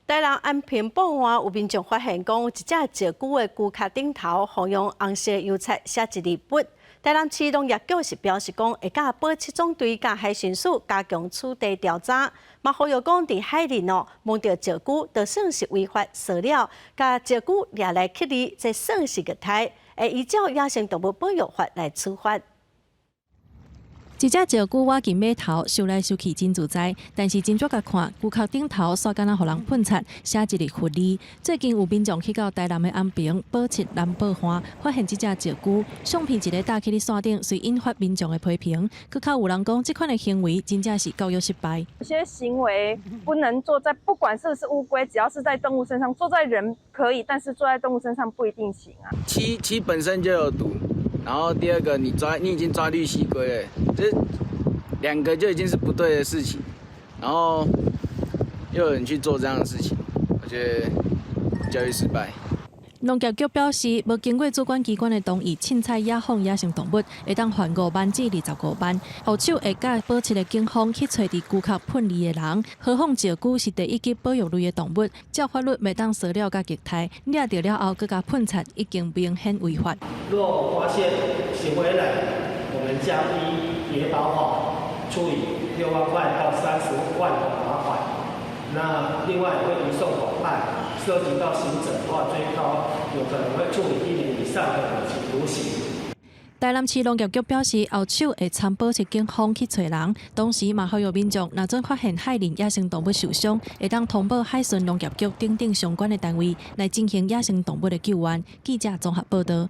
台南安平寶岸有民眾發現講，一隻石龜的龜殼頂頭，予用紅色油漆寫一字不。台南市農業局是表示講，會佮保七總隊佮海巡署加強取締調查，嘛呼籲講佇海裡哦，摸著石龜，就算是違法騷擾，共石龜掠來乞餌，這算是虐待，會依照野生動物保育法來處罰。一隻石龜倚近碼頭，游來游去真自在，但是斟酌共看，龜殼頂頭煞敢若予人噴漆，寫一个佛字。最近有民眾去到台南的安平、寶七、南寶岸，發現這隻石龜相片一个搭起佇線頂，遂引發民眾的批評。閣較有人講，這款的行為真正是教育失敗。有些行為不能做在，不管是不是烏龜，只要是在動物身上，做在人可以，但是做在動物身上不一定行啊。漆漆本身就有毒。然後第二個，你已經抓綠蠵龜了，這兩個就已經是不對的事情，然後又有人去做這樣的事情，我覺得教育失敗。農業局表示，無經過主管機關的同意，凊彩野放野生動物，會當罰5萬至25萬。後手會佮寶七的警方去揣佇龜殼噴字的人，何況石龜是第一級保育類的動物，照法律袂當騷擾佮虐待，掠著了後閣共噴漆，已經明顯違法。若發現行為人，我們將依野保法處以6萬塊到30萬的罰款。那另外會移送法辦，涉及到刑責的話，最高有可能會處以1年以上的有期徒刑。台南市農業局表示，後手會參寶七警方去揣人，同時嘛呼籲民眾，若準發現海裡野生動物受傷，會當通報海巡農業局等等相關的單位來進行野生動物的救援。記者綜合報道。